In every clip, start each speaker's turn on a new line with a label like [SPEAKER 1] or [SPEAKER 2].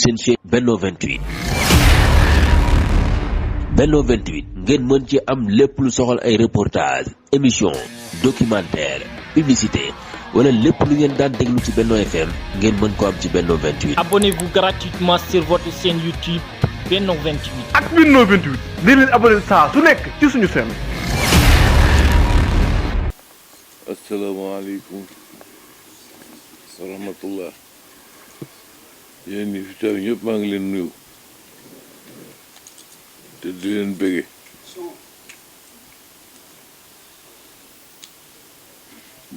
[SPEAKER 1] seen chaîne Benno 28 Benno 28 ngeen mën ci am lépp lu soxal ay reportage émission documentaire publicité wala lépp lu ngeen daan déglu ci Benno FM ngeen mën ko am ci Benno 28.
[SPEAKER 2] Abonnez-vous gratuitement sur votre chaîne YouTube Benno 28.
[SPEAKER 3] ak Benno 28 di leen abonné saa su nekk ci suñu chaîne.
[SPEAKER 4] asalaamaaleykum wa rahmatullah yéen ñi fi taw ñëpp maa ngi leen nuyu te di leen bëgge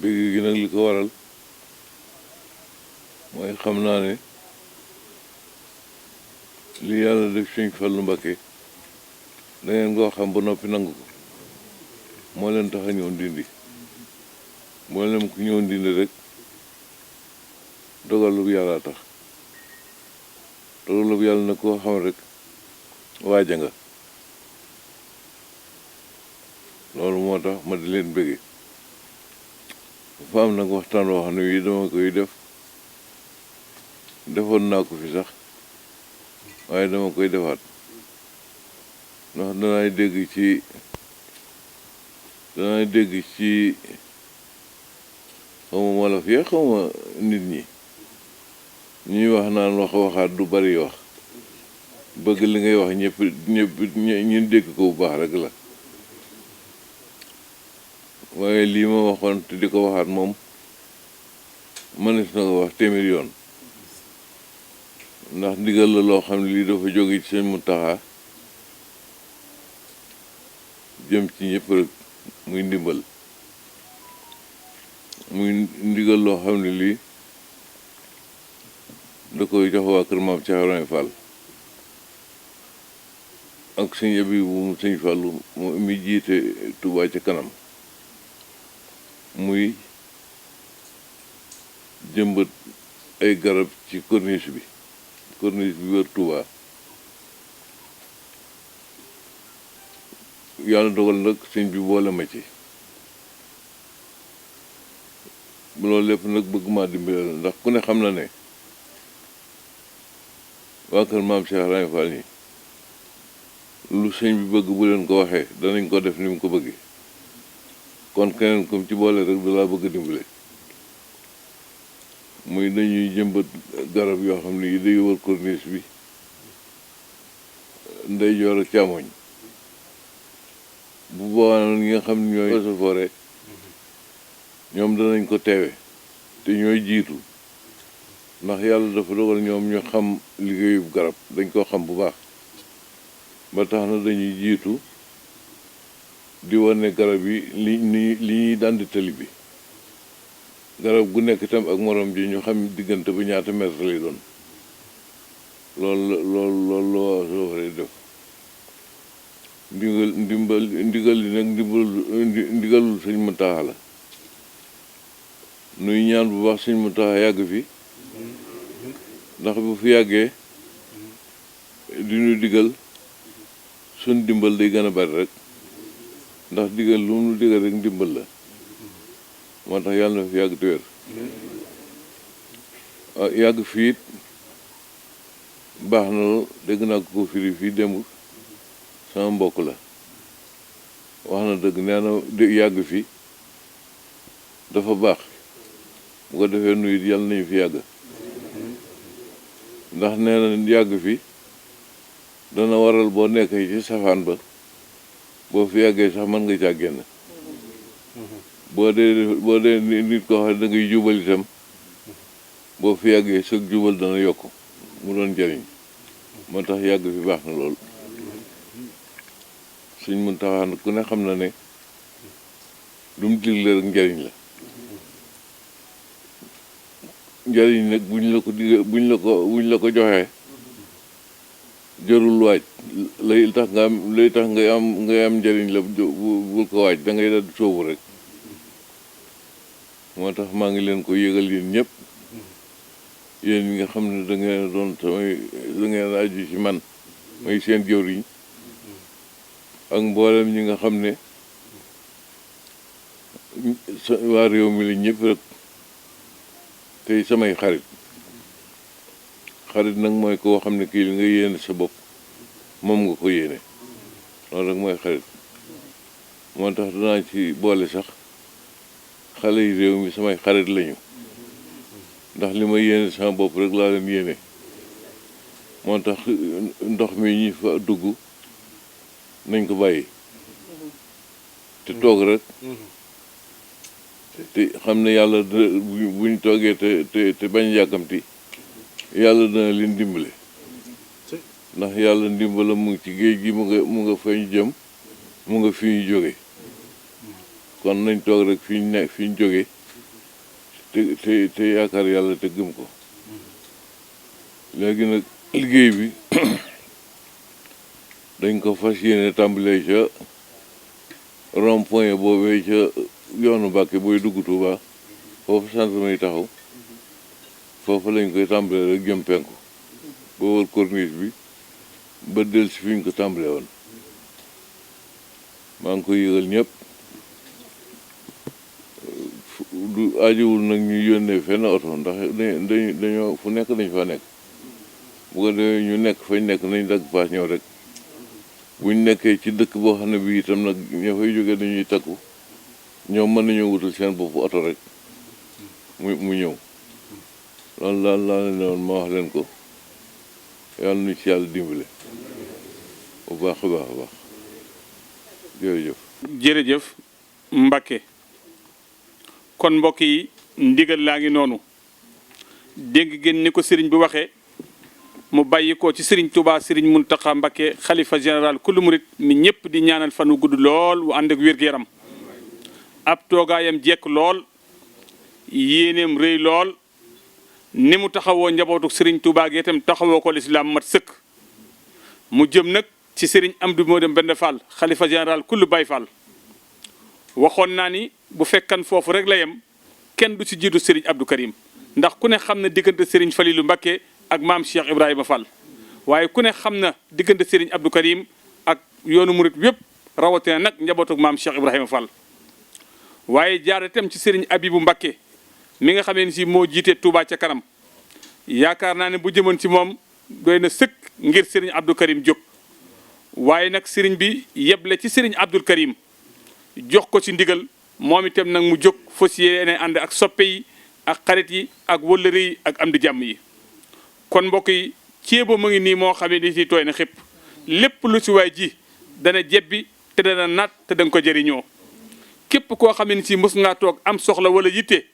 [SPEAKER 4] bëgge gi nag li ko waral mooy xam naa ne li yàlla def Sëñ Fallu Mbakke da ngeen koo xam ba noppi nangu ko moo leen tax a ñëw Ndindi moo leen ku ñëw Ndindi rek dogalu yàlla tax dogalu yàlla nag koo xam rek waaja nga loolu moo tax ma di leen bëgge dafa am nag waxtaan woo xam ne wi dama koy defoon naa ko fi sax waaye dama koy defaat ndax danay dégg ci xawma wolof ya xawma nit ñi ñuy wax naan waxaat du bari wax bëgg li ngay wax ñëpp ñun dégg ko bu baax rek la waaye lii ma waxoon te di ko waxaat moom mënees na ko wax téeméer yoon ndax ndigal la loo xam ne lii dafa jóge ci Sëñ Muntaxa jëm ci ñëpp rek muy ndimbal muy ndigal loo xam ne lii da koy jox waa kër Maam Cheikh Ibrahima Fall ak Sëñ Abibu mu Sëñ Fallu mi jiite Touba ca kanam muy jëmbat ay garab ci corniche bi wër Touba yàlla dogal nag sëñ bi boole ma ci loolu lépp nag bëgg maa dimbale la ndax ku ne xam na ne waa kër Maam Cheikh Ibrahima Fall ñi lu sëñ bi bëgg bu leen ko waxee danañ ko def ni mu ko bëggee kon keneen comme ci boole rek dalaa bëgg dimbale muy dañuy jëmbat garab yoo xam ne yi day wër corniche bi ndeyjoor ak càmmoñ bu boobaa ñi nga xam ne ñooy eaux et forêt ñoom danañ ko teewe te ñooy jiitu ndax yàlla dafa dogal ñoom ñu xam liggéeyub garab dañ koo xam bu baax ba tax na dañuy jiitu di wane garab yi li ñuy dandi tali bi garab gu nekk itam ak morom ji ñu xam diggante ba ñaata mètre lay doon loolu waa soo faree def ndigal li nag ndigalul Sëñ Muntaxa la nuy ñaan bu baax Sëñ Muntaxa yàgg fi ndax bu fi yàggee di ñu digal suñ dimbal day gën a bari rek ndax digal lu mu digal rek ndimbal la moo tax yàlla na fi yàgg te wér yàgg fii it baax na dégg naa ko firi fii démb sama mbokk la wax na dëgg nee na yàgg fi dafa baax bu ko defee nuyu it yàlla nañu fi yàgg ndax nee na yàgg fi dana waral boo nekkee ci safaan ba boo fi yàggee sax mën nga caa génn boo dee nit koo xam ne da ngay jubal itam boo fi yàggee sëg jubal dana yokk mu doon jariñ moo tax yàgg fi baax na lool Sëñ Muntaxa nag ku ne xam na ne lu mu digle rek njariñ la njariñ nag buñ la ko joxee jarul waaj lay tax nga am njariñ la bul ko waaj da ngay dal soobu rek moo tax maa ngi leen ko yëgal yéen ñëpp yéen ñi nga xam ne da ngeen aju ci man mooy seen jëwriñ ak mboolem ñi nga xam ne waa réew mi la ñëpp rek tey samay xarit xarit nag mooy koo xam ne kii li nga yéene sa bopp moom nga ko yéene loolu rek mooy xarit moo tax danaa ci boole sax xale yi réew mi samay xarit lañu ndax li ma yéene sama bopp rek laa leen yéene moo tax ndox mi ñi fa dugg nañ ko bàyyi te toog rek te xam ne yàlla buñ toogee te bañ yàkkamti yàlla dana leen dimbale ndax yàlla ndimbala mu ngi ci géej gi mu nga fa ñu jëm mu nga fi ñu jóge kon nañ toog rek fi ñu nekk fi ñu jóge te yaakaar yàlla te gëm ko léegi nag liggéey bi dañ ko fas yéene tàmbalee ca rond point boobee ca yoonu Mbàkke booy dugg Tuuba foofu gendarme yi taxaw foofu lañ koy tàmbalee rek jëm penku ba wër corniche bi ba del si fi ñu ko tàmbalee woon maa ngi koy yëgal ñëpp du aajowul nag ñu yónnee fenn oto ndax dañoo fu nekk dañ fa nekk bu ko defee ñu nekk fañ nekk nañ dagg paas ñëw rek buñ nekkee ci dëkk boo xam ne bii itam nag ña fay jógee dañuy takku ñoom mën nañoo wutal seen bopp oto rek mu ñëw loolu daal laa leen ne woon ma wax leen ko yàlla nu ci yàlla dimbale bu baax a baax a baax jërëjëf.
[SPEAKER 5] jërëjëf Mbacke kon mbokk yi ndigal laa ngi noonu dégg ngeen ni ko sëriñ bi waxee mu bàyyi ko ci sëriñ Touba sëriñ Mountakha Mbacke xalifa général kullu murit mi ñëpp di ñaanal fan wu gudd lool wu ànd ak wér-gu-yaram ab toogaayam jekk lool yéeneem rëy lool ni mu taxawoo njabootu sëriñ Touba gi itam taxawoo ko lislaam mat sëkk mu jëm nag ci sëriñ Amdi Modou Mbend Fall xalifa général kullu Baye Fall waxoon naa ni bu fekkan foofu rek la yem kenn du ci jiitu sëriñ Abdou Karim ndax ku ne xam na diggante sëriñ Falilou Mbacké ak maam Cheikh Ibrahima Fall waaye ku ne xam na diggante sëriñ Abdou Karim ak yoonu murit yépp rawatina nag njabootu maam Cheikh Ibrahima Fall waaye jaar itam ci sëriñ Abibou Mbacké mi nga xamee ni si moo jiite Touba ca kanam yaakaar naa ne bu jëmoon ci moom doy na sëkk ngir sëriñ Abdou Karim jóg waaye nag sëriñ bi yeble ci sëriñ Abdou Karim jox ko ci ndigal moom itam nag mu jóg fas yéene ànd ak soppe yi ak xarit yi ak wëllëre yi ak am di jàmm yi kon mbokk yi ceebo mu ngi nii moo xamee ni si tooy na xëpp lépp lu si waay ji dana jebbi te dana naat te danga ko jëriñoo képp koo xamee ni si mës ngaa toog am soxla wala yitte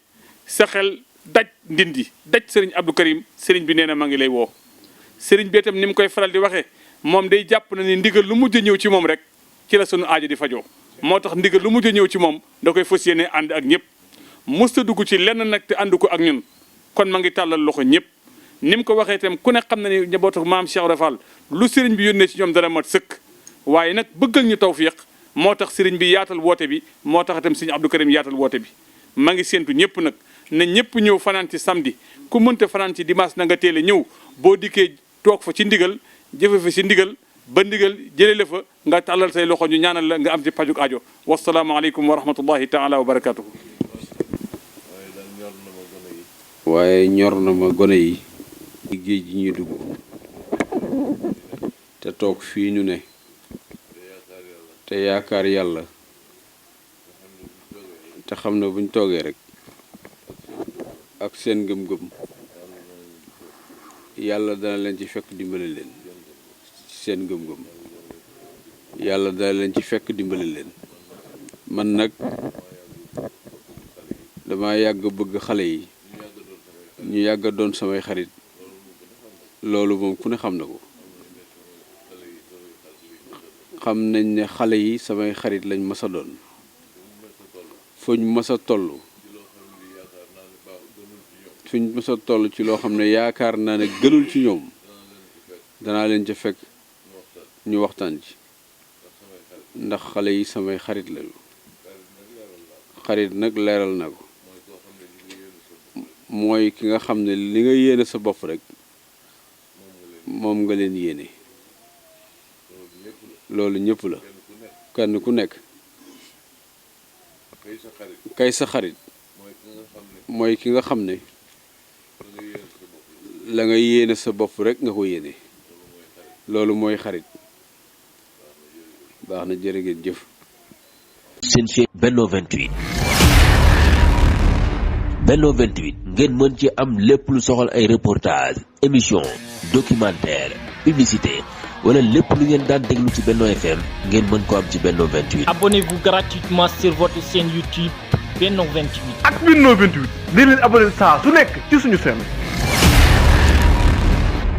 [SPEAKER 5] sa xel daj ndindi daj sëriñ Abdou Karim sëriñ bi nee na ma ngi lay woo sëriñ bi itam ni mu koy faral di waxee moom day jàpp na ni ndigal lu mujj ñëw ci moom rek ci la sunu aajo di fajoo moo tax ndigal lu mujj ñëw ci moom da koy fas yéene ànd ak ñëpp mësta dugg ci lenn nag te ànd ko ak ñun kon ma ngi tàllal loxo ñëpp ni mu ko waxee itam ku ne xam na ni njabootu maam Cheikh Ibra Fall lu sëriñ bi yónnee ci ñoom dana mat sëkk waaye nag bëggal ñu tawfiq moo tax sëriñ bi yaatal woote bi moo tax itam sëriñ Abdou Karim yaatal woote bi ma ngi séntu ñëpp nag na ñëpp ñëw fanaan ci samedi ku mënta fanaan ci dimanche na nga teel a ñëw boo dikkee toog fa ci ndigal jëfe fa ci ndigal ba ndigal jëlee la fa nga tàllal say loxo ñu ñaanal la nga am ci pajuk aajo wasalaamaaleykum wa rahmatullahi taala wa barakatuhu
[SPEAKER 6] waaye ñor na ma gone yi géej gi ñuy dugg te toog fii ñu ne te yaakaar yàlla te xam ne buñ toogee rek ak seen gëm-gëm yàlla dana leen ci fekk dimbale leen seen gëm-gëm yàlla dana leen ci fekk dimbale leen man nag dama yàgg bëgg xale yi ñu yàgg a doon samay xarit loolu moom ku ne xam na ko xam nañ ne xale yi samay xarit lañ mës a doon fuñ mës a toll fuñ mës a toll ci loo xam ne yaakaar naa ne gënul ci ñoom danaa leen ca fekk ñu waxtaan ci ndax xale yi samay xarit lañu xarit nag leeral na ko mooy ki nga xam ne li nga yéene sa bopp rek moom nga leen yéene loolu ñëpp la kenn ku nekk kay sa xarit mooy ki nga xam ne la nga yéene sa bopp rek nga ko yéene loolu mooy xarit baax na jërë ngeen jëf.
[SPEAKER 1] seen chaîne Benno 28 Benno 28 ngeen mën ci am lépp lu soxal ay reportage émission documentaire publicité wala lépp lu ngeen daan déglu ci Benno FM ngeen mën ko am ci Benno 28.
[SPEAKER 2] Abonnez-vous gratuitement sur votre chaîne YouTube Benno 28.
[SPEAKER 3] ak Benno 28 dee leen abonné saa su nekk ci suñu chaîne.